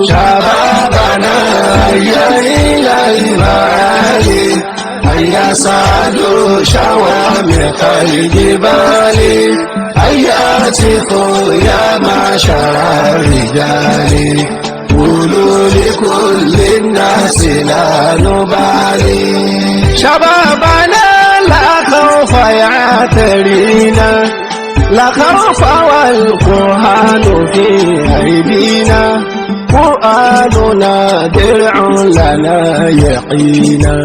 شبابنا هيا إلى المعالي، هيا صعدوا شوامخ الجبال، هيا هتفوا يا معشر الرجال، قولوا لكل الناس لا نبالي. شبابنا لا خوف يعترينا، لا خوف والقرآن في أيدينا، قرآننا درع لنا يقينا،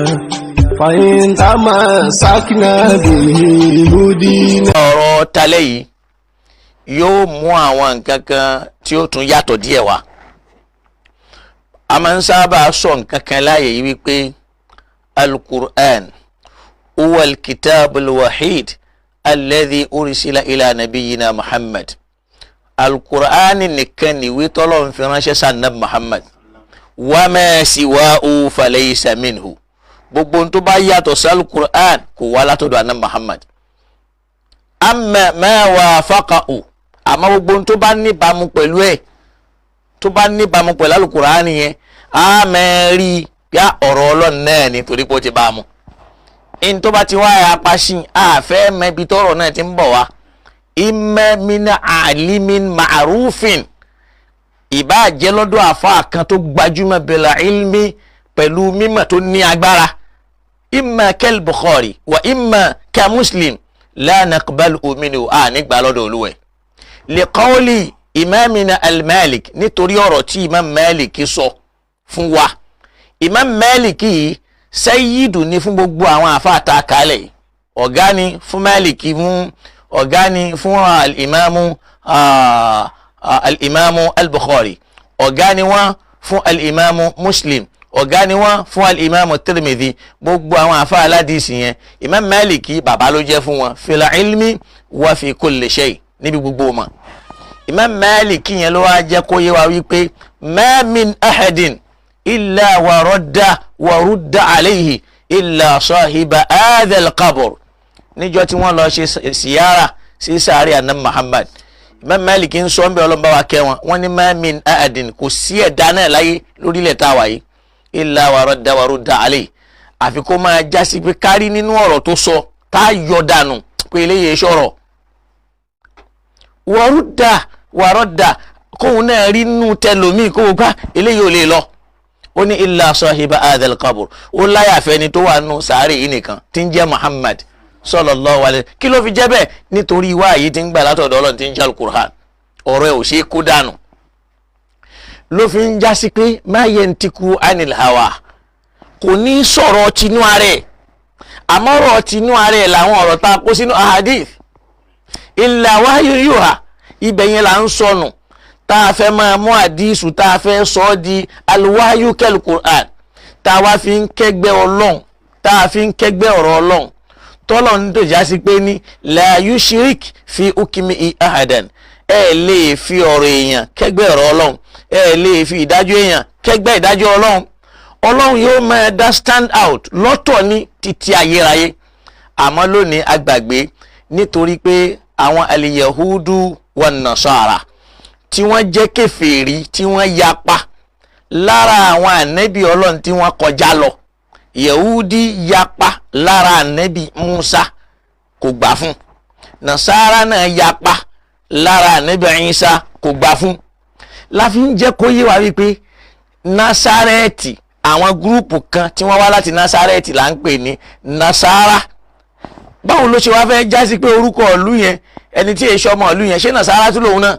فإن تمسكنا به هدينا. Ọ̀rọ̀ talẹ́ yìí yóò mú àwọn nǹkan kan tí ó tún yàtọ̀ díẹ̀ wá. A máa ń sábà sọ nǹkan kan láàyè yìí wípé alukur'an huwa alkitab alwahid alladhi ursila ila nabiyina Muhammad. Alukur'an nìkan níwé tọ́lọ́run fi ránṣẹ́ sí Ànábì Muhammad. Wa ma siwahu falaysa minhu. Gbogbo tó bá yàtọ̀ sí alukur'an kò wá látọ̀dọ̀ Ànábì Muhammad. Amma ma wafaqahu, àmọ́ gbogbo tó bá níbàámu pẹ̀lú ẹ̀, tó bá níbàámu pẹ̀lú alukur'an yẹn, á mẹ́rí yá ọ̀rọ̀ Ọlọ́run náà ni, torí pé ó ti bá a mu. In tó bá ti wá apá sí, àfẹ́ mẹ́bi tọ́rọ̀ náà ti ń bọ̀ wá. Imma min alimin ma'rufin, ìbá jẹ́ lọ́dọ̀ àfa kan tó gbajúmọ̀, bil ilmi, pẹ̀lú mímọ̀ tó ní agbára, imma kal Bukhari wa imma ka Muslim, la naqbalu minhu, a nígbà lọ́dọ̀ olúwẹ̀. Liqawli imamina al-Malik, nítorí ọ̀rọ̀ tí Imam Malik sọ fún wa. Imam Malik yìí, sayyidu ni fún gbogbo àwọn àfáàtà kálẹ̀ yìí. Ọ̀gá ni fún Malik, fún ọ̀gá ni fún al-imamu al-Bukhari, ọ̀gá ni wọ́n fún al-imamu Muslim, ọ̀gá ni wọ́n fún al-imamu Tirmidhi. Gbogbo àwọn àfa aládìsí yẹn, Imam Maliki bàbá ló jẹ́ fún wọn, fil ilmi wa fi kulli shay, níbi gbogbo wọn. Imam Maliki yẹn ló wá jẹ́ kó yé wa wípé ma min ahadin illa waradda warudda alayhi illa sahiba hadha al-qabr. Níjọ́ tí wọ́n lọ ṣe siyara sí sàárè àná Muhammad, Imam Maliki ń sọ ń bẹ, ọlọ́mọba wa kẹ́ wọn, wọ́n ní ma min ahadin, kò sí ẹ̀dá náà láyé lórílẹ̀ tá a wà yìí, illa waradda warudda alayhi, àfi kó máa jásí pé kárí nínú ọ̀rọ̀ tó sọ tá a yọ dànù pé eléyìí sọ̀rọ̀, warudda waradda, kóun náà rí nínú tẹlomi kó o bá eléyìí ò lè lọ. Ó ní illa sahiba hadhal qabr, ó láyàfẹ́ ni tó wà nù sàárè yìí nìkan tí ń jẹ́ Muhammad sallallahu alaihi. Kí ló fi jẹ́ bẹ́ẹ̀? Nítorí wáyé tí ń gbà látọ̀dọ̀ Ọlọ́run tí ń jẹ́ alukur'an, ọ̀rọ̀ ẹ̀ ò ṣe é kó dànù, ló fi ń jásí pé ma yantiku anil hawa, kò ní sọ̀rọ̀ tinú ara ẹ̀, àmọ́ ọ̀rọ̀ tinú ara ẹ̀ làwọn ọ̀rọ̀ tá a kó sínú ahadith, illa wahyu yuha. Ibẹ̀ yẹn là ń sọnù, tá a fẹ́ máa mú àdísù, tá a fẹ́ sọ ọ́ di alwahyu kal Qur'an, tá a wá fi ń kẹ́gbẹ́ Ọlọ́run, tá a fi ń kẹ́gbẹ́ ọ̀rọ̀ Ọlọ́run tọ́lọ̀ ń dòjá sí pé ní la yushrik fi hukmihi ahadan. Ẹ lè fi ọ̀rọ̀ èèyàn kẹ́gbẹ́ ọ̀rọ̀ Ọlọ́run, ẹ lè fi ìdájọ́ èèyàn kẹ́gbẹ́ ìdájọ́ Ọlọ́run. Ọlọ́run yóò máa dá stand out lọ́tọ̀ ní títí ayérayé. Àmọ́ lónìí agbàgbé, nítorí pé àwọn aliyahudu wan nasara tí wọ́n jẹ́ kèfèrí, tí wọ́n yapa lára àwọn ànẹ́bí Ọlọ́run tí wọ́n kọjá lọ. Yahudi yapa lára ànẹ́bí Musa, kò gbà fún. Nasara náà yapa lára ànẹ́bí Isa, kò gbà fún. La fi ń jẹ́ kó yé wa wípé Nasarẹ́ẹ̀tì, àwọn group kan tí wọ́n wá láti Nasarẹ́ẹ̀tì là ń pè ní Nasara. Báwo ló ṣe wá fẹ́ jásí pé orúkọ ìlú yẹn, ẹni tí èso ọmọ ìlú yẹn ṣé Nasara tún lòun náà,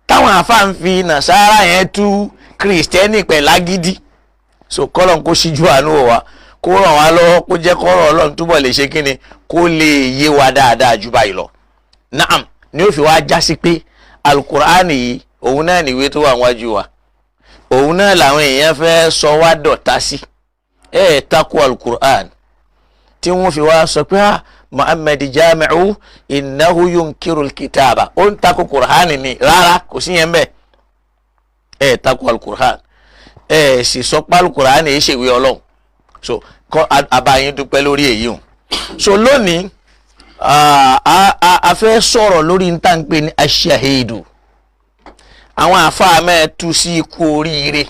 táwọn àáfàá ń fi Nasara yẹn tú Kìrìsìtẹ́nì pẹ̀lágídí? So kọ́lọ́n kó ṣíjú àánú wa, kó ràn wá lọ́wọ́, kó jẹ́ kọ́rọ̀ Ọlọ́run túbọ̀ lè ṣe kíni, kó lè yé wa dáadáa ju báyìí lọ. Naam, ni ó fi wá jásí pé alukur'ani yìí, òun náà nìwé tó wà wájú wa, òun náà làwọn èèyàn fẹ́ sọ wá dọ̀tá sí. Ẹ ẹ̀ takò alukur'an tí wọ́n fi wá sọ pé, ah, Muhammad jamiu innahu yunkiru kitaba, ó ń takò kur'ani ni. Rárá, kò sí yẹn bẹ́ẹ̀. Ẹ ẹ̀ takò alukur'an, ẹ sì sọ pé alukur'ani yìí ṣèwé Ọlọ́run. So kọ́ abayín dúpẹ́ lórí èyí o. So lónìí, a fẹ́ sọ̀rọ̀ lórí n tá n pè ní aṣahidu. Àwọn àáfàá mẹ́ẹ̀ẹ́tú sí ikú oríire,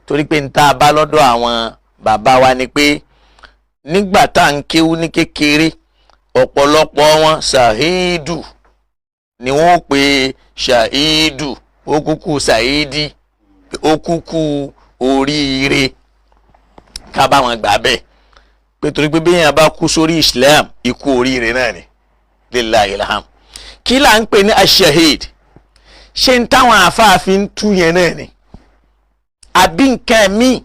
torí pé n tá a bá lọ́dọ̀ àwọn bàbá wa ni pé nígbà tá à ń kéwú ní kékeré, ọ̀pọ̀lọpọ̀ wọn ṣàhídù ni wọ́n pè, ṣàhídù, ó kúkú ṣàhídì, ó kúkú oríire. Ká bá wọn gbà bẹ́ẹ̀ pé torí pé béèyàn bá kú sórí Islam, ikú oríire náà ni. Lillahi ilham. Kí là ń pè ní ashahid? Ṣé ń táwọn àfáàfin tú yẹn náà ni, àbí nǹkan míì?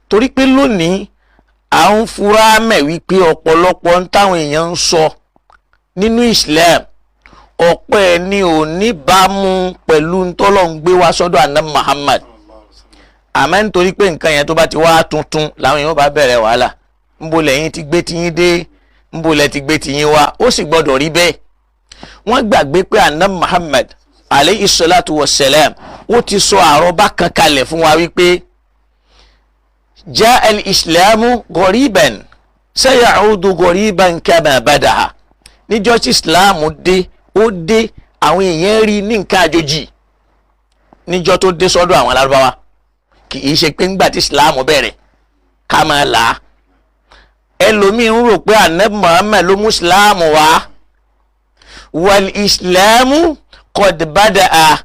Torí pé lónìí, à ń fura mẹ́ wípé ọ̀pọ̀lọpọ̀ ń táwọn èèyàn ń sọ nínú Islam, ọ̀pọ̀ ẹ̀ ní ò ní bámu pẹ̀lú ntọ́lọ́ ń gbé wá sọ́dọ̀ àná Muhammad. Àmọ́ nítorí pé nǹkan yẹn tó bá ti wá tuntun, làwọn èèyàn bá bẹ̀rẹ̀ wàhálà. Ńbo lẹ́yìn ti gbé tiyín dé? Ńbo lẹ́ ti gbé tiyín wá? Ó sì gbọ́dọ̀ rí bẹ́ẹ̀. Wọ́n gbàgbé pé àná Muhammad aleyhi salatu wa salam, ó ti sọ àrọ́bá kan kalẹ̀ fún wa wípé ja al-islamu goriban sayaudu goriban kama badaha. Níjọ́ tí Islam dé, ó dé, àwọn èèyàn rí ní nǹkan àjòjì níjọ́ tó dé sọ́dọ̀ àwọn Lárúbáwá. Kì í ṣe pé ńgbà tí Islam bẹ̀rẹ̀ ká máa là á. Ẹlòmíín rò pé anabi Muhammad ló mú Islam wá. Wal islamu qad bada'a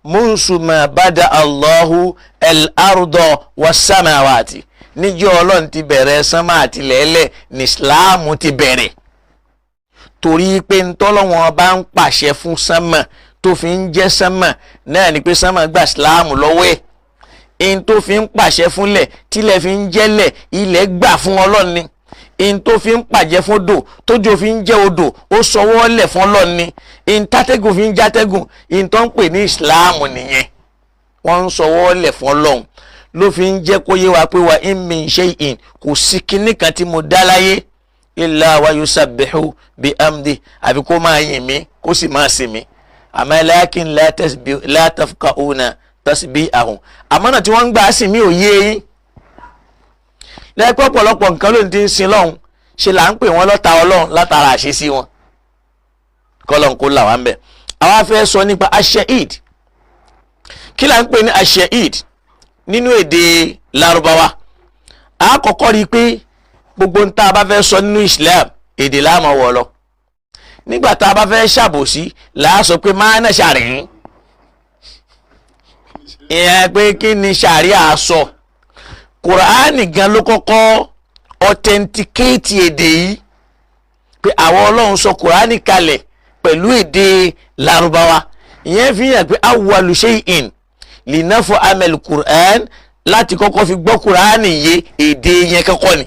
munsu ma bada Allahu el-ardo was-samawati. Níjọ́ Ọlọ́run ti bẹ̀rẹ̀ sánmà àti lẹ́lẹ̀ ní Islam ti bẹ̀rẹ̀, torí pé ntọ́lọ́wọ́n bá ń pàṣẹ fún sánmà tó fi ń jẹ́ sánmà náà ni pé sánmà gba Islam lọ́wọ́ ẹ̀. In tó fi ń pàṣẹ fúnlẹ̀ tílẹ̀ fi ń jẹ́lẹ̀, ilẹ̀ gbà fún Ọlọ́run ni. In tó fi ń pàjẹ́ fún odò tójò fi ń jẹ́ odò, ó sọwọ́ lẹ̀ fún Ọlọ́run ni. In tátẹ́gùn fi ń játẹ́gùn, in tó ń pè ní Islam nìyẹn, wọ́n ń sọwọ́ lẹ̀ fún Ọlọ́run. Ló fi ń jẹ́ kó yé wa pé wa in min shay'in, kò sí kinní kan tí mo dá láyé, illa wa yusabbihu bi amdi, àbí kó máa yìn mí, kó sì máa sìn mí, àmọ́ lakin la tafqahuna tasbihahum. Àmọ́ náà tí wọ́n ń gbà sìn mí ò yé yín. Lẹ́pẹ́ ọ̀pọ̀lọpọ̀ nǹkan ló ń ti ń sin lọ́hùn ṣe là ń pè wọ́n lọ́ta Ọlọ́run látara àṣesí wọn. Kọ́lọ́n kó là wá ń bẹ̀. Àwa fẹ́ sọ nípa ashahid. Kí là ń pè ní ashahid nínú èdè Lárúbáwá? A kọ́kọ́ rí i pé gbogbo ń tá a bá fẹ́ sọ nínú Islam, èdè láàmú wọ̀ lọ. Nígbà tá a bá fẹ́ ṣàbòsí, là á sọ pé máa ná ṣàrín ìyẹn, pé kí ni ṣàríà sọ. Kùránì gan ló kọ́kọ́ authenticate èdè yìí, pé àwọn Ọlọ́run sọ Kùránì kalẹ̀ pẹ̀lú èdè Lárúbáwá. Ìyẹn fi hàn pé awwalu shay'in linafu amel Kùrán, láti kọ́kọ́ fi gbọ́ Kùránì yé, èdè yẹn kọ́kọ́ ni,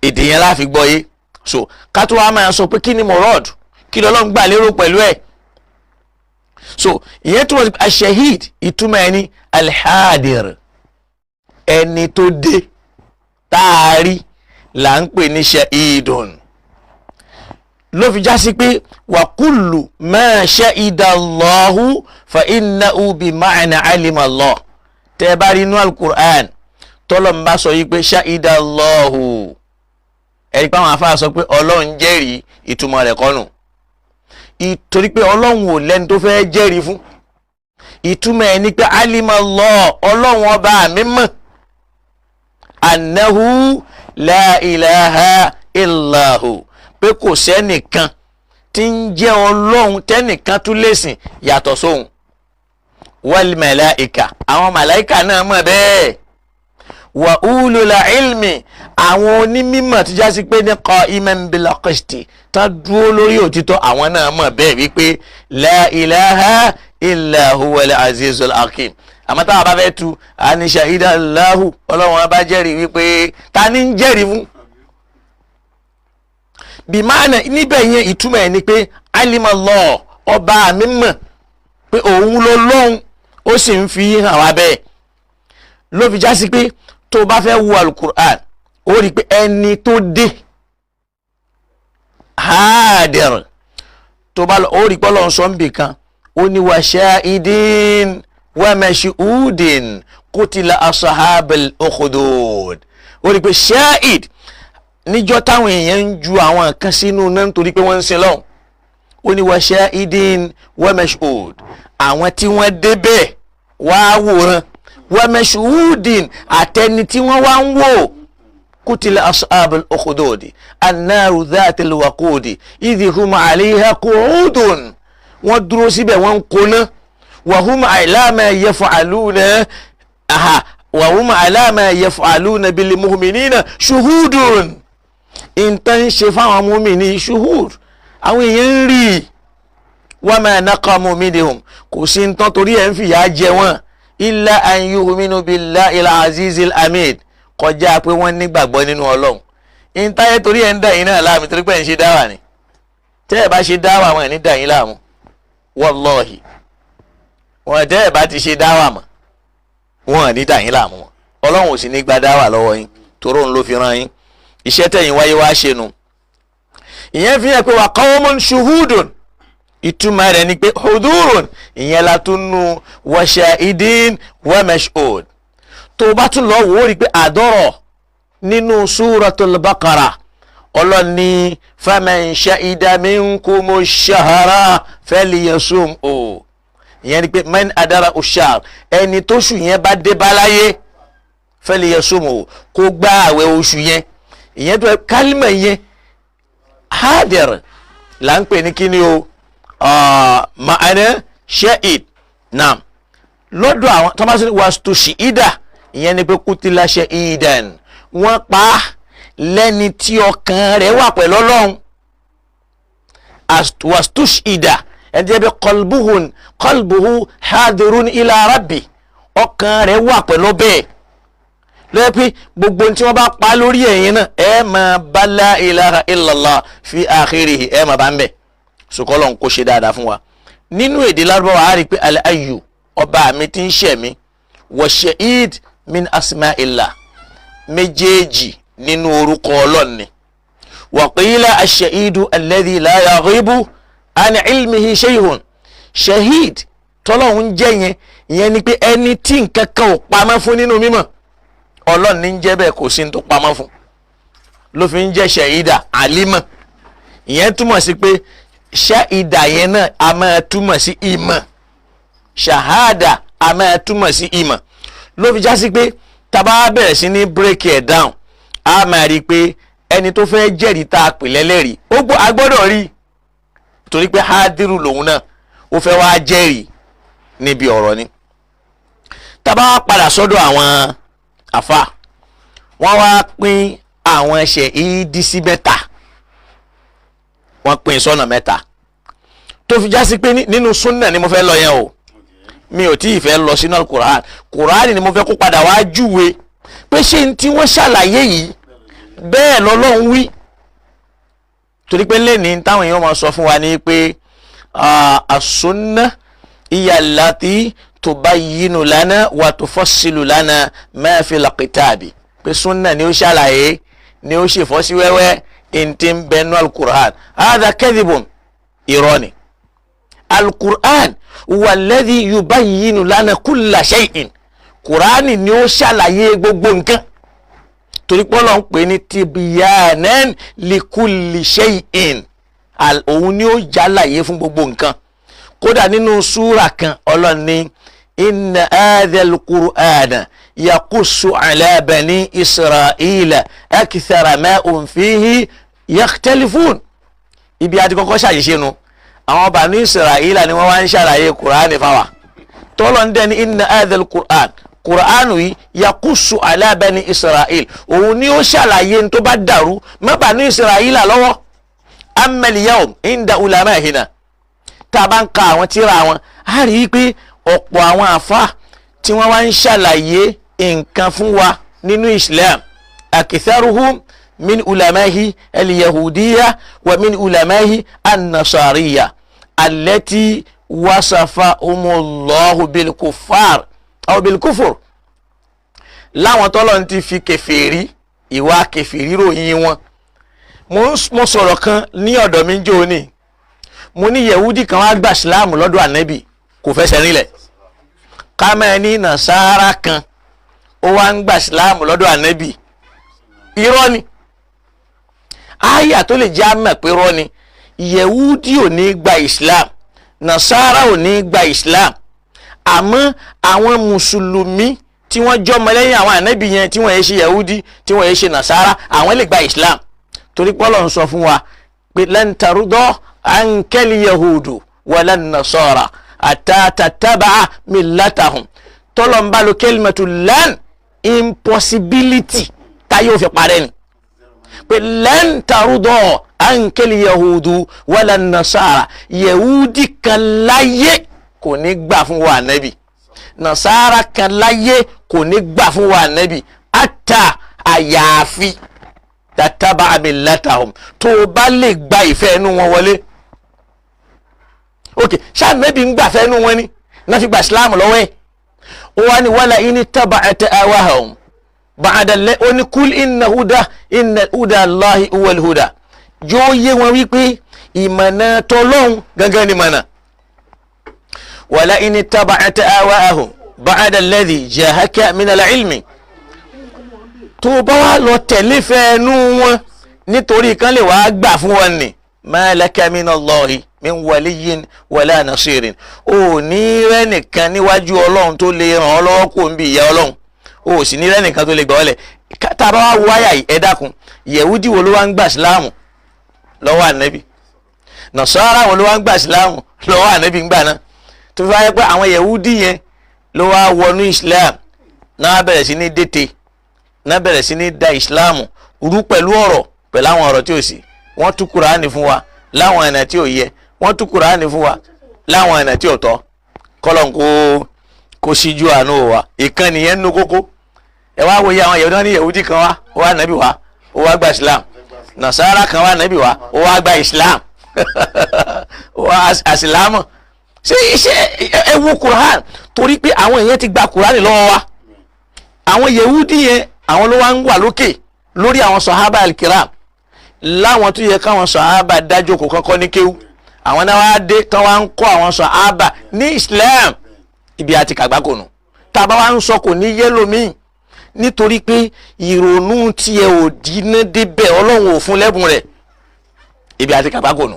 èdè yẹn la fi gbọ́ yé. So ká tó wá máa sọ pé kí ni murad, kí lọ́lọ́run gbà lérò pẹ̀lú ẹ̀. So ìyẹn túmọ̀ sí ashahid, ìtumọ̀ ẹni alhadir, ẹni tó dé táàrí là ń pè ní shahidun. Ló fi já sí pé wa kullu ma shahida Allahu fa innahu bi ma'na alima Allah. Tẹ́ ẹ bá rí inú al-Qur'an tọ́lọ̀ ń bá sọ yìí pé shahida Allahu, ẹ̀rí pé àwọn afáà sọ pé Ọlọ́run jẹ́rìí, ìtumọ̀ rẹ̀ kọ́nù, torí pé Ọlọ́run ò lẹ́ni tó fẹ́ jẹ́rìí fún. Ìtumọ̀ ẹ̀ ni pé alima Allah, Ọlọ́run ọba mi mọ̀, annahu la ilaha illahu, pé kò sẹ́nìkan tí ń jẹ́ Ọlọ́run tẹ́nìkan tún lè sìn yàtọ̀ sóhun. Wal malaika, àwọn màláìka náà mọ̀ bẹ́ẹ̀. Wa ulul ilmi, àwọn onímọ̀ tí já sí pé ní qa'iman bil qisti, tá dúró lórí òtítọ́, àwọn náà mọ̀ bẹ́ẹ̀ wípé la ilaha illa huwal azizul hakim. Àmọ́ táwọn bá fẹ́ tu àní shahida Allahu, Ọlọ́run bá jẹ́rìí wípé, ta ni ń jẹ́rìí fún? Bìmáàna níbẹ̀ yẹn, ìtumọ̀ ẹ̀ ni pé alimallah, ọba mi mọ̀ pé òun ló lóhun, ó sì ń fi hàn wá bẹ́ẹ̀. Ló fi já sí pé tó o bá fẹ́ wo alukur'an, ó rí i pé ẹni tó dé, hadir, tó bá lọ, ó rí i pé Ọlọ́run sọ ń bì kan, ó ní wa shahidin wa mashhudin qutila ashabul ukhdud. Ó rí i pé shahid, níjọ́ táwọn èèyàn ń ju àwọn kan sínú náà nítorí pé wọ́n ń sin lọ́hùn, ó ní wa shahidin wa mashhud. Àwọn tí wọ́n débẹ̀ wá wòran, wa mashhudin, àtẹni tí wọ́n wá ń wò. Kutila ashabul ukhdudi annaru dhatil waqudi idh hum alayha qu'udun. Wọ́n dúró síbẹ̀, wọ́n ń koná. Wa hum ala ma yaf'aluna, aha, wa hum ala ma yaf'aluna bil mu'minina shuhudun. Ìntàn ń ṣe fáwọn mùmíní shuhud, àwọn èèyàn ń rí i. Wa ma naqamu minhum, kò sí ń tán torí ẹ̀ ń fìyà jẹ wọ́n, illa an yu'minu billahi al-azizil hamid, kọjá pé wọ́n nígbàgbọ́ nínú Ọlọ́run. Ìntàyẹ torí ẹ̀ ń dà yín náà láàmú torí pé ẹ̀ ń ṣe dáwà ni. Tẹ́ ẹ̀ bá ṣe dáwà, wọn ẹ̀ ní dà yín láàmú. Wallahi, wọn tẹ́ ẹ̀ bá ti ṣe dáwà mọ́, wọn ẹ̀ ní dà yín láàmú wọn. Ọlọ́run ò sì ní gba dáwà lọ́wọ́ yín, toró ń ló fi rán yín. Iṣẹ́ tẹ̀yìn wáyé wá ṣe nu. Ìyẹn fi hàn pé wa qawmun shuhudun, ìtumọ̀ rẹ̀ ni pé hudurun. Ìyẹn la tún nu wa shahidin wa mashhud. Tó o bá tún lọ wò ó, rí i pé àdọ́rọ̀ nínú Suratul Baqara, Ọlọ́ni faman shahida minkumu shahara falyasum o. Ìyẹn ni pé man adara ushar, ẹni tóṣù yẹn bá dé báláyé, falyasum o, kó gbá àwẹ̀ oṣù yẹn. Ìyẹn tó kálímà yẹn hadir là ń pè ní kíni o, ma'ana shahid. Naam, lọ́dọ̀ àwọn tọ́másí wastushida, ìyẹn ni pé kutila shahidan, wọ́n pa á lẹ́ni tí ọkàn rẹ̀ wà pẹ̀lú Ọlọ́run. Wastushida, ẹni tí yẹ bí qalbuhun qalbuhu hadirun ila rabbi, ọkàn rẹ̀ wà pẹ̀lú bẹ́ẹ̀ lọ́yẹ́ pé gbogbo tí wọ́n bá pa lórí ẹ̀yìn náà, ẹ máa bá la ilaha illallah fi akhirihi, ẹ máa bá ń bẹ̀. Sùkọ́lọ̀ ń kó ṣe dáadáa fún wa. Nínú èdè Lárúbáwá, a rí i pé al-ayyu, ọba mi ti ń ṣẹ̀ mí, wa shahid min asma'illah, méjèèjì nínú orúkọ Ọlọ́run ni. Wa qila ash-shahidu alladhi la yaghibu an ilmihi shay'un. Shahid tọ́lọ́hún jẹ́ yẹn, ìyẹn ni pé ẹni tí nǹkan kan ò pamọ́ fún nínú mímọ̀ Ọlọ́run ní ń jẹ́ bẹ́ẹ̀, kò sí ní tó pamọ́ fún ló fi ń jẹ́ ṣẹ̀hídà àlímọ̀. Ìyẹn túmọ̀ sí pé ṣẹ́ìdà yẹn náà a máa túmọ̀ sí ìmọ̀, ṣàhádà a máa túmọ̀ sí ìmọ̀. Ló fi já sí pé tá bá bẹ̀rẹ̀ sí ní break it down, a máa rí i pé ẹni tó fẹ́ jẹ́rìí tá a pè lẹ́lẹ́rìí, ó gbọ́, a gbọ́dọ̀ rí i, torí pé hádìrú lòun náà, ó fẹ́ wá jẹ́rìí níbi ọ̀rọ̀ ni. Tá bá padà sọ́dọ̀ àwọn àfa, wọ́n wá pín àwọn ṣẹ̀hídì sí mẹ́ta. Wọ́n pín sọ́nà mẹ́ta, tó fi já sí pé nínú súnà ni mo fẹ́ lọ yẹn o. Mi ò tí ì fẹ́ lọ sínú alukur'an. Kur'an ni mo fẹ́ kó padà wá júwe pé ṣé n tí wọ́n ṣàlàyé yìí bẹ́ẹ̀ lọ́lọ́run wí, torí pé lẹ́ni táwọn èèyàn máa sọ fún wa ní pé as-sunnah hiya allati tubayyinu lana wa tufassilu lana ma fil kitabi, pé súnà ni ó ṣàlàyé, ni ó ṣèfọ́síwẹ́wẹ́ ntí ń bẹnu alukur'an. Hadha kadhibun, irọ́ ni. Alukur'an walladhi yubayyinu lana kulla shay'in, kur'an ni ó ṣàlàyé gbogbo nǹkan, torí pé Ọlọ́run pè ní tibyanan likulli shay'in. Òun ni ó jálàyé fún gbogbo nǹkan. Kódà nínú súra kan, Ọlọ́run ní inna hadhal qur'ana yaqussu ala bani Isra'ila akthara ma hum fihi yakhtalifun. Ibi àti kọ́kọ́ ṣàṣìṣe nu, àwọn bani Isra'ila ni wọ́n wá ń ṣàlàyé kùránì fáwa. Tọ́lọ̀ ń dẹ́ni inna hadhal qur'an, kùránù yìí, yaqussu ala bani Isra'il, òun ni ó ṣàlàyé tó bá dàrú má bani Isra'ila lọ́wọ́. Amma al-yawm inda ulama'ina, tá a bá ń ka àwọn tíra wọn, á rí i pé ọ̀pọ̀ àwọn àfa tí wọ́n wá ń ṣàlàyé nǹkan fún wa nínú Islam, aktharuhum min ulamahi al-yahudiyya wa min ulamahi an-nasariyya allati wasafahumullahu bil-kuffar aw bil-kufur, láwọn tọ́lọ̀ ti fi kèfèrí, ìwà kèfèrí ròyìn wọn. Mo sọ̀rọ̀ kan ní ọ̀dọ̀ mi jò ní, mo ní Yehudi kan wá gbà síláàmù lọ́dọ̀ Ànábì, kò fẹsẹ̀ rinlẹ̀. Ká máa ní Nàsárà kan ó wá ń gbà síláàmù lọ́dọ̀ Ànábì, irọ́ ni. Àyà tó lè jẹ́ àmọ̀ pé irọ́ ni, Yehudi ò ní gba Islam. Nasara ò ní gba Islam, àmọ́ àwọn mùsùlùmí tí wọ́n jọmọ lẹ́yìn àwọn ànábì yẹn, tí wọ́n yẹ ṣe Yahudi, tí wọ́n yẹ ṣe Nasara, àwọn lè gba Islam, torí pọ́lọ̀ ń sọ fún wa pé lan tarudọ ankali yahudu wala nasara hatta tattaba'a millatahum. Tọ́lọ̀ ń bá lo kalimatu lan, impossibility táyé ò fi parẹ́ ni, pé lan tarudọ ankali yahudu wala nasara, yahudi kan láyé kò ní gbà fún wa ànábì, nasara kan láyé kò ní gbà fún wa ànábì, ata àyàfi tattaba millatahum, tó o bá lè gba ìfẹ́ inú wọn wọlé. Ok, ṣáà nẹ́bí ń gbàfẹ́ inú wọn ni náà fi gba Islam lọ́wọ́ ẹ̀. Ó wá ní wala in taba'ta ahwahum ba'da ó ní kul inna huda inna huda Allahi huwal huda. Yóò yé wọn wípé ìmọ̀nà tọlọ́hun gangan ni mọ̀nà. Wala in taba'ta ahwahum ba'da alladhi jahaka minal ilmi, tó bá wà lọ tẹ̀lé fẹ́ẹ́nú wọn nítorí kan lè wàá gbà fún wọn ni, ma laka minallahi min waliyyin wala nasirin, ò ní rẹ́nìkan níwájú ọlọ́run tó lè ràn ọ́ lọ́wọ́ kó ń bí ìyà ọlọ́run, ò sì ní rẹ́nìkan tó lè gbà ọ́ lẹ̀. Tá a bá wá wáyà yìí, ẹ dákun, yẹ̀wúdí wo ló wá ń gbà síláàmù lọ́wọ́ ànábì? Nàṣàrà wo ló wá ń gbà síláàmù lọ́wọ́ ànábì ńgbà náà, tó fi wáyé pé àwọn yẹ̀wúdí yẹn ló wá wọnú Islam náà bẹ̀rẹ̀ sí ní dètè, náà bẹ̀rẹ̀ sí ní da ìsìláàmù rú pẹ̀lú ọ̀rọ̀, pẹ̀lú àwọn ọ̀rọ̀ tí ò sí? Wọ́n tú Kùránì fún wa láwọn ọ̀nà tí ò yẹ, wọ́n tú Kùránì fún wa láwọn ọ̀nà tí ò tọ́. Kọ́lọ̀ kó síjú àánú wa. Ìkànnì yẹn nínú kókó. Ẹ wá wòye àwọn Yẹhudi ní Yẹhudi kan wá, ó wá nàbì wá, ó wá gba Islam. Nasara kan wá nàbì wá, ó wá gba Islam, ó wá àsìlámù. Ṣé ṣé ẹ wo Kùránì, torí pé àwọn èèyàn ti gba Kùránì lọ́wọ́ wa. Àwọn Yẹhudi yẹn, àwọn ló wá ń wà lókè lórí àwọn sọ̀hábà alkiram, láwọn tó yẹ káwọn sọ̀hábà dájókòó kọ́kọ́ ní kéwú. Àwọn náà wá dé tán, wá ń kọ́ àwọn sọ̀hábà ní Islam. Ibi àti kàgbákònù tá a bá wá ń sọ kò ní yẹ́lò míì, nítorí pé ìrònú tiẹ̀ ò dínà débẹ̀, ọlọ́run ò fún lẹ́bùn rẹ̀. Ibi àti kàgbákònù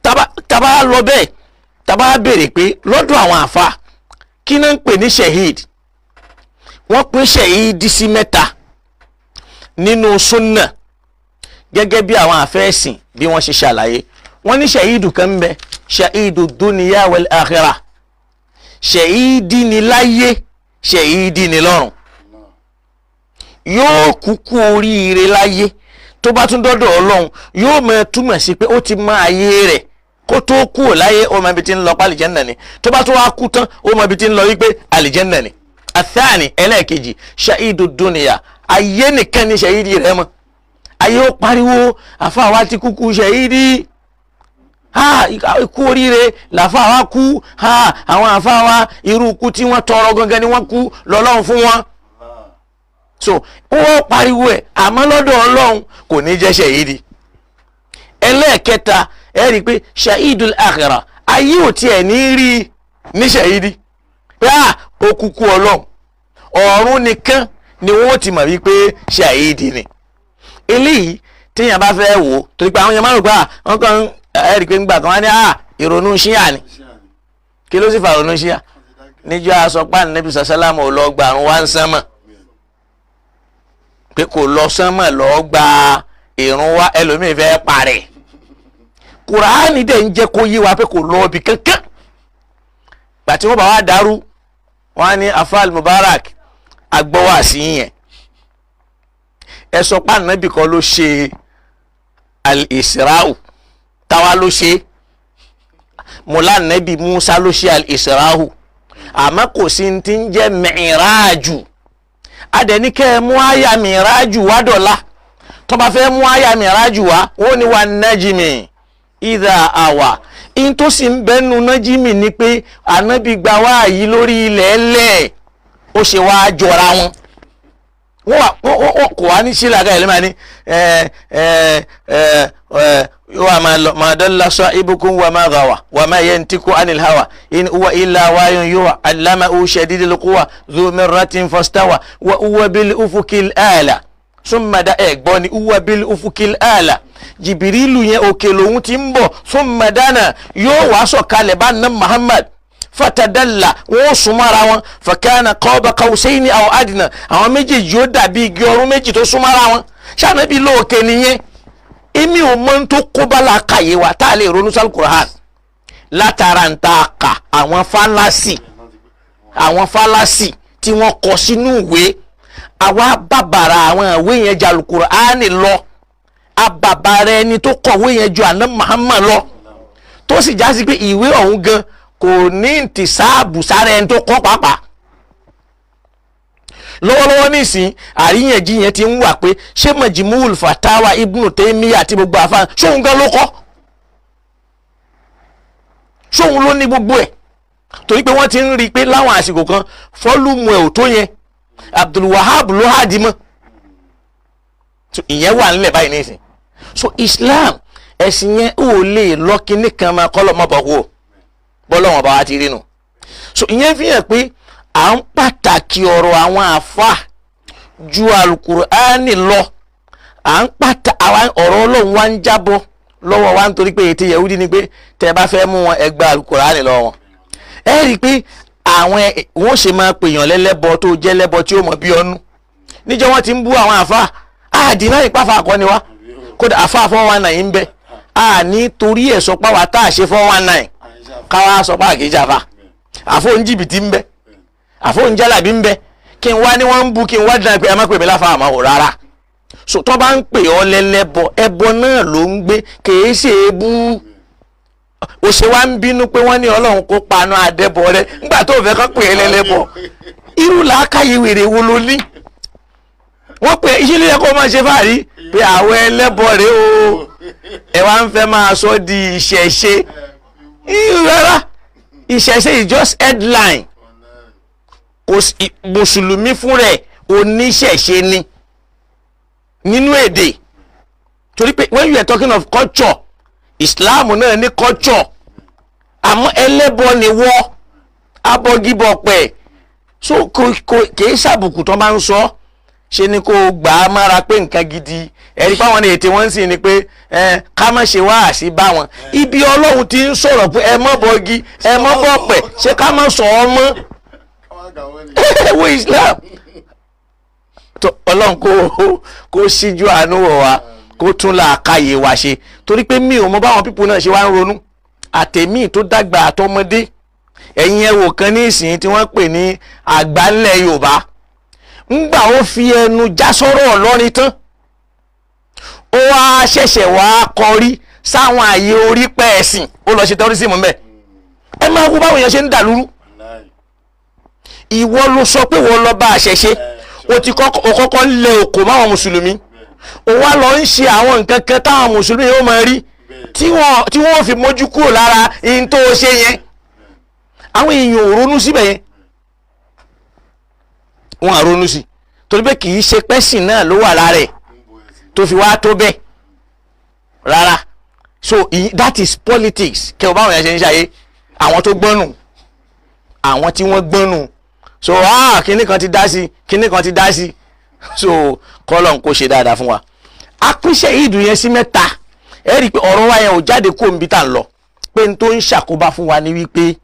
tá a bá lọ bẹ́ẹ̀, tá a bá béèrè pé lọ́dọ̀ àwọn àfa, kí náà ń pè ní shahid? Wọ́n pín ṣẹ̀yídì sí mẹ́ta nínú súnà, gẹ́gẹ́ bí àwọn àfẹ́sìn bí wọ́n ṣe ṣàlàyé. Wọ́n ní ṣẹ̀yídù kan ń bẹ, ṣẹ̀yídù dúnìyà wal akhirah, ṣẹ̀yídì ni láyé, ṣẹ̀yídì ni lọ́run. Yóò kúkú oríire láyé, tó bá tún dọ́dọ̀ ọlọ́run, yóò máa túmọ̀ sí pé ó ti mọ ayé rẹ̀ kó tó kú ò láyé, ó mọ ibi tí ń lọ pa àlìjẹ́nnà ni. Tó bá tún wá kú tán, ó mọ ibi tí ń lọ wípé àlìjẹ́nnà ni. Athani, ẹlẹ́ẹ̀kejì, ṣahidu dunuya, ayé nìkan ni ṣahidi rẹ mọ́. Ayé ó pariwo, àfa wa ti kúkú ṣahidi, ha, ikú oríire làfa wa kú, ha, àwọn àfa wa, irú ikú tí wọ́n tọrọ gangan ni wọ́n kú lọ́lọ́run fún wọn. So ó pariwo ẹ̀, àmọ́ lọ́dọ̀ ọlọ́run kò ní jẹ́ ṣahidi. Ẹlẹ́ẹ̀kẹta, ẹ rí i pé ṣahidul akhirah, ayé ò tiẹ̀ ní rí ní ṣahidi pé à ó kúkú ọlọ́run, ọ̀run nìkan ni wọ́n ti mọ̀ wípé ṣàhídì ni. Eléyìí téèyàn bá fẹ́ wò ó, torí pé àwọn èèyàn máa ń rò pé à wọ́n kàn ń ẹ rí i pé ńgbà kan wá ní à ìrònú ṣíà ni. Kí ló sì fa ìrònú ṣíà? Níjọ́ aṣọ páànù níbi sàṣálàmù ò lọ gba àrùn wá ń sánmọ̀, pé kò lọ sánmọ̀ lọ gba ìrun wá, ẹlòmíì fẹ́ parẹ́. Kùránì dẹ̀ ń jẹ́ kó yé wa pé kò lọ ibì kankan. Gbàtí wọ́n bá wá dàrú, wọ́n á ní afal mubarak agbọ́wàsí yẹn, ẹ sọ pé ànábì kan ló ṣe al-isra'u, táwa ló ṣe mọ̀lá, ànábì Musa ló ṣe al-isra'u, àmọ́ kò sí ti ń jẹ́ mìíráàjù. Adẹ̀níkẹ́ ẹ mú àyà mìíráàjù wá dọ̀la. Tó bá fẹ́ mú àyà mìíráàjù wá, wọ́n ní wà nájìmì ìdá àwà in tó sì ń bẹ́nu nájìmì ni pé ànábì gba wáàyí lórí ilẹ̀ ẹlẹ̀, ó ṣe wá jọra wọn. Wọ́n wà kò wá ní sílẹ̀ àgá ìlú máa ní ẹ ẹ ẹ ẹ wà máa lọ máa dalla sahibukum wa ma gawa wa ma yantiqu anil hawa in huwa illa wahyun yuha allamahu shadidul quwa dhu mirratin fastawa wa huwa bil ufuqil a'la. Súnmọ́dá ẹ̀gbọ́n ni uwa bil ufukil ala. Jìbìrìlù yẹn òkè lòun ti ń bọ̀. Súnmọ́dánà yóò wá sọ̀kalẹ̀ bá ná Muhammad fatadalla, wọn ó súnmọ́ra wọn. Fakana qaba qawsayni aw adna, àwọn méjèèjì ó dàbí igi ọrún méjì tó súnmọ́ra wọn. Sànàbí lóòkè nìyẹn. Èmi ò mọ tó kó bá la kàyé wa tá a lè ronú sí Al-Qur'an látara ń ta kà àwọn fálásì, àwọn fálásì tí wọ́n kọ sínú ìwé. Àwa bàbàrà àwọn ìwé yẹn ju Al-Qur'ani lọ, abàbàrà ẹni tó kọ̀wé yẹn ju àná Muhammad lọ, tó sì já sí pé ìwé ọ̀hún gan kò ní ntìsáàbù sára ẹni tó kọ́ pàápàá. Lọ́wọ́lọ́wọ́ nísìn, àríyànjiyàn ti ń wà pé ṣé Majmu'ul Fatawa Ibn Taymiyyah àti gbogbo àfa, ṣóun gan ló kọ́? Ṣóun ló ní gbogbo ẹ̀? Torí pé wọ́n ti ń rí i pé láwọn àsìkò kan, volume ẹ̀ ò tó yẹn, Abdul Wahab ló hádìí mọ́. So ìyẹn wà nílẹ̀ báyìí nísìn. So Islam, ẹ̀sìn yẹn ò lè lọ kíní kan máa kọ́ lọ́mọ bọ̀ wò bọ́lọ́wọ́n bá wa ti rí nu. So ìyẹn fi hàn pé à ń pàtàkì ọ̀rọ̀ àwọn àfa ju alukur'ani lọ. À ń pàtà àwọn ọ̀rọ̀ Ọlọ́run wa ń jábọ́ lọ́wọ́ wa nítorí pé ètè Yahudi ni pé tẹ́ ẹ bá fẹ́ mú wọn, ẹ gba alukur'ani lọ́wọ́ wọn. Ẹ rí i pé àwọn wọ́n ṣe máa pèèyàn lẹ́lẹ́bọ tó jẹ́ lẹ́bọ tí ó mọ̀ bí ọnú níjọ́ wọ́n ti ń bú àwọn àfa àdínà ìpáfà àkọ́ni wa. Kódà àfa 419 ń bẹ, a ní torí ẹ̀ sọ pé àwa tá a ṣe 419 káwa sọ pé àkèjì àfa àfọ̀ ń jìbìtì ń bẹ, àfọ̀ ń jálàbí ń bẹ, kí n wá ní wọ́n ń bú, kí n wá dín pé ẹ má pè mí láfa àmọ́ ò rárá. So tó bá ń pè ọ́ lẹ́lẹ́bọ, ẹbọ náà ló ń gbé, kìí ṣe é bú. O ṣe wá ń bínú pé wọ́n ní Ọlọ́run kó panu àdẹ́bọ rẹ nígbà tó fẹ́ kọ́ pè é lẹ́lẹ́bọ? Irú làákàyè wèrè wo ló ní? Wọ́n pè iṣẹ́ ilé ẹ̀kọ́ máa ṣe fàárí pé àwọn ẹlẹ́bọ rèé o, ẹ wá ń fẹ́ máa sọ di ìṣẹ̀ṣe. Rárá, ìṣẹ̀ṣe is just headline. Kò sí mùsùlùmí fún rẹ̀ oníṣẹ̀ṣe ni nínú èdè, torí pé when you are talking of culture, Islam náà ní culture. Àmọ́ ẹlẹ́bọ ni wọ́ abọ́gibọ̀pẹ̀. So kò kìí ṣàbùkù tó máa ń sọ ṣe ni kò gbà á mára pé nǹkan gidi. Ẹ̀rí páwọn ní ètè wọ́n ń sìn ni pé ẹ ká má ṣe wáàsí bá wọn ibi Ọlọ́run ti ń sọ̀rọ̀ pé ẹ mọ́ bọ́gi, ẹ mọ́ bọ̀pẹ̀, ṣé ká má sọ ọ́ mọ́? Wo Islam tó, Ọlọ́run kó síjú àánú wọ̀ wá, kó tún làákàyè wa ṣe, torí pé mi ò mọ báwọn people náà ṣe wá ń ronú, àtẹ̀mí tó dàgbà àtọmọdé. Ẹ̀yin ẹ wò kan ní ìsìn tí wọ́n pè ní àgbálẹ̀ Yorùbá, ńgbà ó fi ẹnu já sọ́rọ̀ Ọlọ́rin tán, ó wá ṣẹ̀ṣẹ̀ wá kọrí sáwọn àyè orí pẹ́ẹ́sìn, ó lọ ṣe terrorism mbẹ́. Ẹ máa wo báwọn èèyàn ṣe ń dà lúrú. Ìwọ ló sọ pé wọ́n lọ bá àṣẹṣe. O ti kọ́kọ́ lẹ òkò máwọn mùsùlùmí, o wá lọ ń ṣe àwọn nǹkan kan táwọn mùsùlùmí yóò máa rí tí wọ́n fi mójú kúrò lára ihun tó ṣe yẹn. Àwọn èèyàn ò ronú síbẹ̀ yẹn, wọ́n á ronú sí torí pé kì í ṣe pẹ́sìn náà ló wà lára ẹ̀ tó fi wá tó bẹ́ẹ̀ rárá. So that is politics. Kẹ́ ọ báwọn yẹn ṣe ń ṣàyé àwọn tó gbọ́nù, àwọn tí wọ́n gbọ́nù. So kinní kan ti dá sí, kinní kan ti dá sí. So kọ́lọ̀ ń kó ṣe dáadáa fún wa. A pín ṣẹ̀yìdù yẹn sí mẹ́ta. Ẹ rí i pé ọ̀rọ̀ wa yẹn ò jáde kó nbí tá à ń lọ, pé n tó ń ṣàkóbá fún wa ni wípé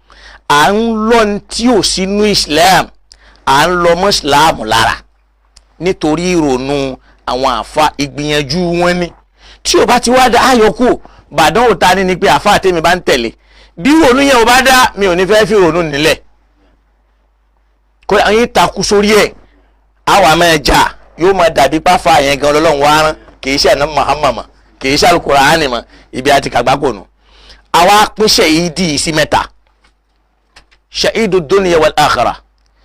à ń lọ ní tí ò sínú Islam, à ń lọ mọ́ Islam lára nítorí ìrònú àwọn àfa. Ìgbìyànjú wọn ni tí ò bá ti wá dá ayọ̀kù bàdán ò ta ni pé àfa àtẹ̀mí bá ń tẹ̀lé bí ìrònú yẹn ò bá dá, mi ò ní fẹ́ fi ìrònú nílẹ̀ kó yín takú sórí ẹ̀, àwa máa jà, yóò máa dàbí páfà yẹn gan Ọlọ́run wá rán, kì í ṣe àná Muhammad mọ́, kì í ṣe Al-Qur'ani mọ́. Ibi àti kàgbákò nù. Àwa pín ṣẹ̀yídì sí mẹ́ta: ṣẹ̀yídù dunya wal akhirah,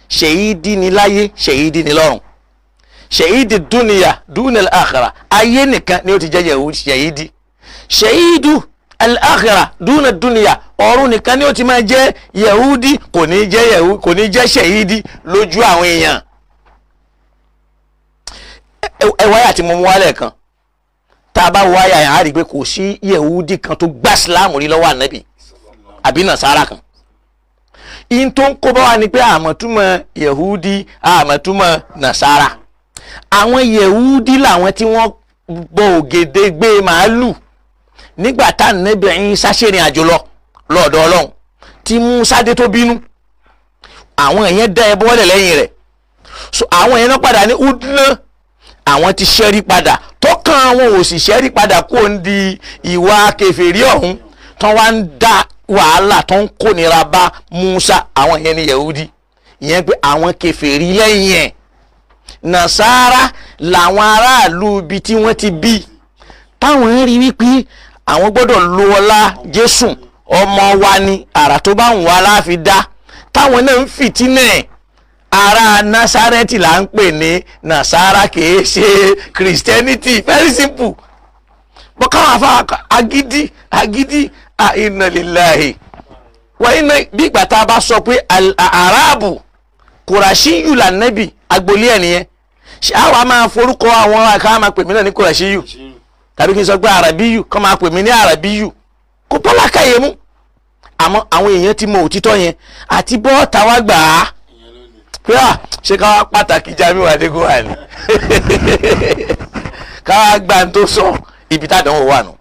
ṣẹ̀yídì ní láyé, ṣẹ̀yídì ní lọ́run. Ṣẹ̀yídì dunya duna al akhirah, ayé nìkan ni ó ti jẹ́ ṣẹ̀yídì. Ṣẹ̀yídù al akhirah duna dunya, ọ̀run nìkan ni ó ti máa jẹ́ yahudi, kò ní jẹ́ yahudi, kò ní jẹ́ ṣẹ̀yídì lójú àwọn èèyàn. Ẹ wáyà tí mo mú wálẹ̀ kan, tá a bá wáyà yẹn, á rí i pé kò sí yahudi kan tó gbà sílámù rí lọ́wọ́ ànábì àbí nàṣàrà kan. In tó ń kó bá wa ni pé àmọ̀túmọ̀ yahudi, àmọ̀túmọ̀ nàṣàrà. Àwọn Yẹ̀wúdí làwọn tí wọ́n bọ ògèdègbè màálù nígbà tá ànábì Ìsá ṣèrìn àjò lọ lọ́dọ̀ Ọlọ́run tí Musa dé tó bínú, àwọn èèyàn dá ẹ bọ́lẹ̀ lẹ́yìn rẹ̀. So àwọn èèyàn náà padà ní udná, àwọn ti ṣẹ́rí padà, tọ́kàn àwọn ò sì ṣẹ́rí padà kó ń di ìwà kèfèrí ọ̀hún tán wá ń dá wàhálà tó ń kónira bá Musa. Àwọn yẹn ní Yẹ̀wúdí, ìyẹn pé àwọn kèfèrí lẹ́yìn ẹ̀. Nàsárà làwọn aráàlú ibi tí wọ́n ti bí, táwọn ń rí wípé àwọn gbọ́dọ̀ lo ọlá Jésù, ọmọ wa ni, àrà tó bá ń wá láfi dá, táwọn náà ń fìtínà ẹ̀. Ará Násárẹ́tì là ń pè ní Nàsárà, kìí ṣe Christianity. Very simple. Bọ́ káwọn afa agídí agídí, inna lillahi wa inna. Bí ìgbà tá a bá sọ pé Arábù Kùràṣíyù lànàbì, agboolé ẹ̀ nìyẹn. Ṣé àwa máa forúkọ àwọn àká máa pè mí náà ní Kùràṣíyù, tàbí kí n sọ pé Àràbíyù, kọ́ máa pè mí ní Àràbíyù? Kò bọ́lá káyé mú. Àmọ́ àwọn èèyàn ti mọ òtítọ́ yẹn àti bọ́ọ̀tà wá gbà á pé à ṣé ká wá pàtàkì Jamiu Adégúnwà ni, ká wá gbà ń tó sọ ibi tádànwò wà nù.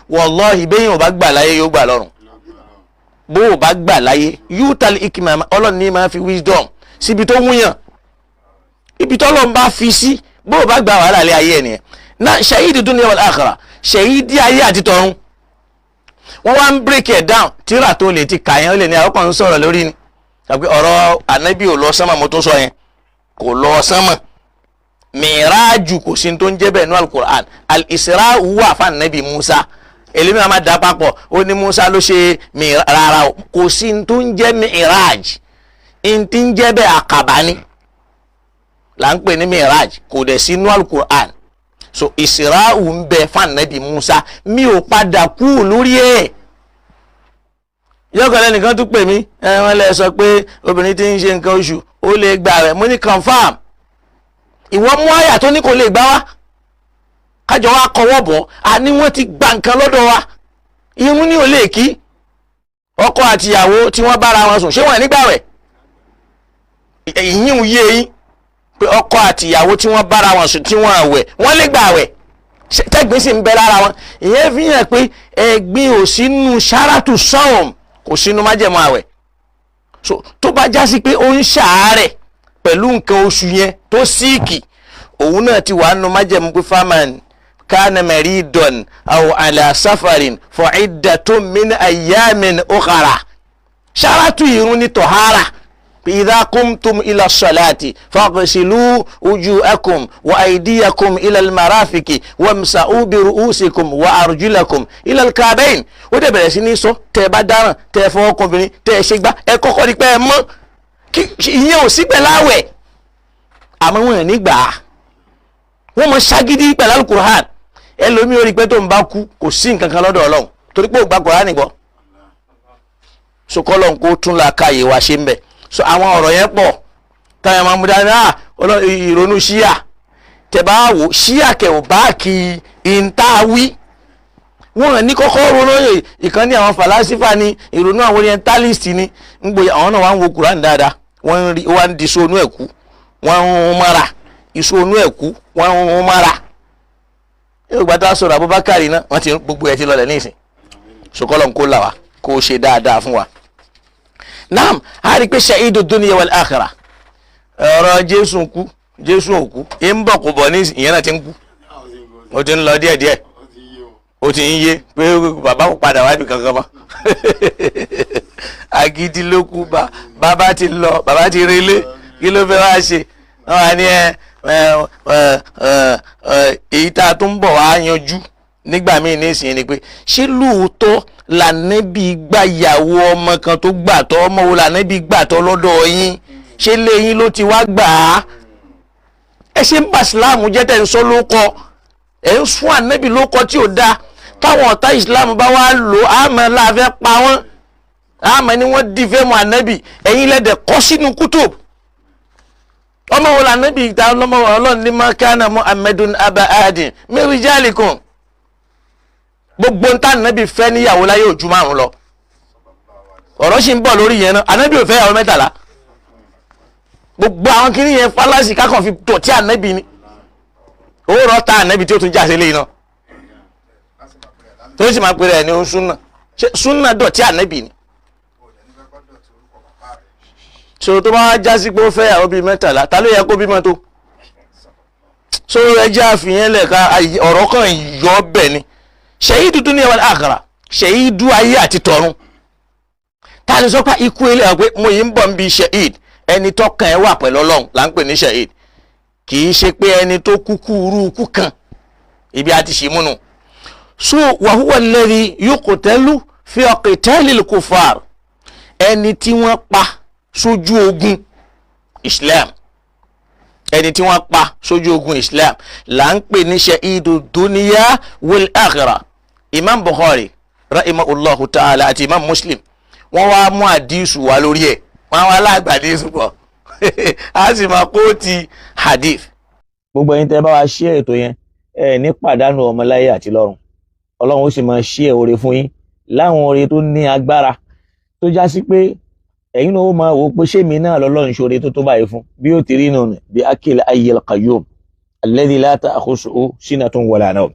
Wallahi, bẹ́yìn ò bá gbà láyé, yóò gbà lọ́run. Bó o bá gbà láyé, yúùtàlì ìkìmọ̀, Ọlọ́run ní máa fi wisdom síbi tó wúyàn, ibi tọ́lọ́run bá fi sí. Bó o bá gbà, wàhálà lé ayé ẹ̀ nìyẹn náà. Ṣahidi dunya wal akhirah, ṣahidi ayé àti tọ̀run. Wọ́n wá ń break it down. Tíra tó lè ti kà yẹn, ó lè ní àwọn kan ń sọ̀rọ̀ lórí ni, tàbí ọ̀rọ̀ ànábì ò lọ sánmà. Mo tó sọ yẹn, kò lọ sánmà. Mìíráàjù, kò sí tó ń jẹ́ bẹ́ẹ̀ ní Alukur'an. Al-Isra wà fún ànábì Musa. Èlé máa dà papọ̀, ó ní Musa ló ṣe mìíràn. Rárá o, kò sí tó ń jẹ́ mìíráàjì. N tí ń jẹ́ bẹ́ẹ̀, àkàbà ni là ń pè ní mìíráàjì, kò dẹ̀ sí ní Alukur'an. So Ìsìráhù ń bẹ fún ànábì Musa, mi ò padà kú lórí ẹ̀. Yọkànlẹ́ nìkan tún pè mí, ẹ wọ́n lè sọ pé obìnrin tí ń ṣe nǹkan oṣù ó lè gbà rẹ̀. Mo ní confam, ìwọ mú àyà tó ní kò lè gbá wá, kájọ wa kọwọ́ bọ̀. Àní wọ́n ti gba nǹkan lọ́dọ̀ wa. Irun ní ò lè kí. Ọkọ àtìyàwó tí wọ́n bára wọn sùn, ṣé wọ́n nígbà rẹ̀? Ìyín yé yín pé ọkọ àtìyàwó tí wọ́n bára wọn sùn, tí wọ́n àwẹ̀, wọ́n lè gbà wẹ̀, tẹ́gbìn sì ń bẹ lára wọn. Ìyẹn fi hàn pé ẹ̀gbin ò sínú ṣáràtù sọ́ọ̀m, kò sínú májẹ̀mú àwẹ̀. So tó bá já sí pé ó ń ṣàárẹ̀ pẹ̀lú nǹkan oṣù yẹn tó síìkì, òun náà ti wà nù májẹ̀mú pé faman kana maridan aw ala safarin fa iddatun min ayyamin ukhara. Ṣáràtù ìrun ní tọ̀hárà. Idha qumtum ila salati faghsilu wujuhakum wa aydiyakum ila almarafiki wamsa'u bi ru'usikum wa arjulakum ila alka'bayn. Ó dẹ̀ bẹ̀rẹ̀ sí ní sọ, tẹ́ ẹ bá dáràn, tẹ́ ẹ fọwọ́ kan obìnrin, tẹ́ ẹ ṣe gbá, ẹ kọ́kọ́ rí pé ẹ mọ́. Kí ìyẹn ò sí pẹ̀lú àwẹ̀, àmọ́ wọn ò ní gbà á. Wọ́n mọ ṣagídí pẹ̀lú Alukur'an. Ẹlòmíì ó rí pé tó ń bá kú, kò sí nǹkan kan lọ́dọ̀ Ọlọ́run, torí pé ò gba Kùránì gbọ́. So kọ́lọ́n kó tún la káyè wá ṣe ń bẹ̀. So àwọn ọ̀rọ̀ yẹn pọ̀ táyà máa mú dání. Ìrònú ṣíà, tẹ̀ bá wò ṣíà kẹ̀ ò bá kí ìntàwí wọn ní kọ́kọ́ ronú. Ìkan ní àwọn fàlásífà ní ìrònú àwọn orientalist ní ń gbé. Àwọn náà wà ń wo Kùránì dáadáa, wọ́n ń rí, wọ́n ń di sóònù ẹ̀kú, wọ́n ń hún mára ìsóònù ẹ̀kú, wọ́n ń hún mára. Yóò gba tá a sọ̀rọ̀ Abubakar náà, wọ́n ti gbogbo ẹ̀ ti lọlẹ̀ ní ìsìn. Sokọ́lọ̀ ń kó là wá, kó o ṣe dáadáa fún wa. Naam, a rí i pé shahidu dunya wal akhirah. Ọ̀rọ̀ Jésù kú, Jésù ò kú, ń bọ̀ kò bọ̀ ní, ìyẹn náà ti ń kú, ó ti ń lọ díẹ̀díẹ̀, ó ti ń yé pé bàbá kò padà wájú kankan mọ́. Agídí ló kú bá. Bàbá ti lọ, bàbá ti relé, kí ló fẹ́ wá ṣe? Wọ́n wá ní ẹ ẹ ẹ èyí tá a tún bọ̀ wá yanjú nígbà míì nísìnyí ni pé, ṣé lóòótọ́ lànàbí gbàyàwó ọmọ kan tó gbàtọ́? Ọmọ wo lànàbí gbàtọ́ lọ́dọ̀ yín? Ṣé lẹ́yìn ló ti wá gbà á? Ẹ ṣe ń bà síláàmù jẹ́, tẹ̀ ń sọ lóko, ẹ̀ ń fún ànábì lóko tí ò dáa. Táwọn ọ̀tá ìsìláàmù bá wá lò, àmọ́ láàfẹ́ pa wọ́n, àmọ́ ni wọ́n dìfẹ́ mọ́ ànábì. Ẹ̀yin lẹ́dẹ̀ kọ́ sínú kútùb. Ọmọ wo lànábì ta ọlọ́mọ? Ọlọ́run ní ma kana Muhammadun aba ahadin min rijalikum. Gbogbo ń tá ànábì fẹ́ níyàwó láyé ojú 5 lọ. Ọ̀rọ̀ sì ń bọ̀ lórí yẹn náà. Ànábì ò fẹ́ yàwó 13. Gbogbo àwọn kìíní yẹn, fálásì kákan fi dọ̀tí ànábì ni. Ó rọ́ ta ànábì tí ó tún já sí eléyìí náà, tó sì máa pèrè ẹ̀ ní súnà. Ṣé súnà dọ̀tí ànábì ni? So tó bá já sí pé ó fẹ́ àwọn bíi 13, ta ló yẹ kó bímọ tó? So ẹ jẹ́ àfihàn lẹ̀ka ọ̀rọ̀ kan yọ bẹ́ẹ̀ ni. Ṣèyídù dunya wal akhirah, ṣèyídù ayé àti tọ̀run. Ta ni sọ pé ikú ilé ẹ̀ pé mo yìí ń bọ̀ ń bi ṣèyíd? Ẹni tọ́kàn ẹ̀ wà pẹ̀lú Ọlọ́run là ń pè ní ṣèyíd, kì í ṣe pé ẹni tó kúkú irú ikú kan ibi àti ṣìmúnu. So wa huwa alladhi yuqtalu fi qitalil kufar, ẹni tí wọ́n pa sójú ogun Islam, ẹni tí wọ́n pa sójú ogun Islam là ń pè ní ṣahidu dunya wal akhirah. Imam Bukhari rahimahullahu ta'ala àti Imam Muslim, wọ́n wá mú àdísù wá lórí ẹ̀. Wọ́n wá lágbà àdísù pọ̀, a sì máa kó ti hadith. Gbogbo ẹ̀yin tẹ́ bá wa ṣí ètò yẹn, ẹ ní pàdánù ọmọláyé àti lọ́run. Ọlọ́run ó sì máa ṣí ẹ oore fún yín láwọn oore tó ní agbára, tó já sí pé ẹ̀yin náà ó máa wò ó pé ṣé mi náà lọ́lọ́run ṣoore tó tó báyìí fún? Bí ó ti rí nù ní bí akil ayyil qayyum alladhi la ta'khusuhu sinatun wala nawm.